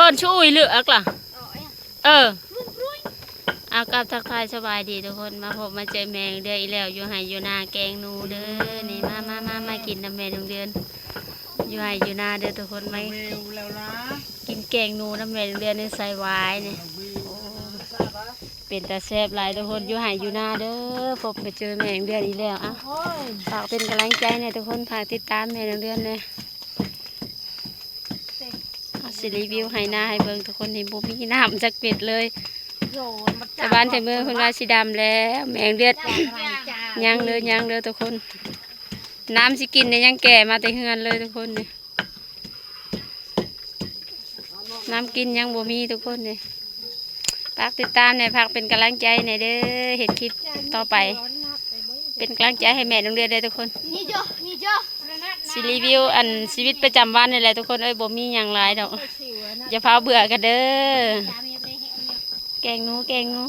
ຕອນຊຸອຸຍເລືອກລະ ເອີ ເອົາ ກັບທັກທາຍສະບາຍດີທຸກຄົນ ມາພົບມາເຈີແມ່ເດືອນອີກແລ້ວ ຢູ່ໄຮ່ຢູ່ນາແກງໜູເດີ. ນີ້ ມາ ມາ ມາ ມາກິນນຳແມ່ນ້ອງເດືອນ ຢູ່ໄຮ່ຢູ່ນາເດີທຸກຄົນ ມາກິນແກງໜູນຳແມ່ນ້ອງເດືອນໃນໄຊວາຍນີ້. ເປັນຕາແຊບຫຼາຍທຸກຄົນ ຢູ່ໄຮ່ຢູ່ນາເດີ. ພົບມາເຈີແມ່ນ້ອງເດືອນອີກແລ້ວ ອ່ະ ໂອ້ຍ ຝາກເປັນກຳລັງໃຈແດ່ທຸກຄົນ ຝາກຕິດຕາມແມ່ນ້ອງເດືອນແດ່. ເຮົາຊິຣີວິວໄຮ່ນາໃຫ້ເບິ່ງທຸກຄົນ ນີ້ບໍ່ມີນ້ຳຈັກເມັດເລີຍ. ແຕ່ບ້ານແຕ່ເມືອງເພິ່ນວ່າຊິດຳແລ້ວ ແມ່ນ້ອງເດືອນ ຍັງເດີ ຍັງເດີທຸກຄົນ. ນ້ຳຊິກິນນີ້ຍັງແກ່ມາແຕ່ເຮືອນເລີຍທຸກຄົນນີ້ ນ້ຳກິນຍັງບໍ່ມີທຸກຄົນນີ້. ຝາກຕິດຕາມແດ່ ຝາກເປັນກຳລັງໃຈແດ່ເດີ ເຮັດຄລິບຕໍ່ໄປ ເປັນກຳລັງໃຈໃຫ້ແມ່ນ້ອງເດືອນແດ່ທຸກຄົນ. ຊິຣີວິວອັນຊີວິດປະຈຳວັນນີ້ແຫຼະທຸກຄົນເອີຍ ບໍ່ມີຫຍັງຫຼາຍດອກ. ຢ່າຟ້າວເບື່ອກັນເດີ ແກງໜູ ແກງໜູ.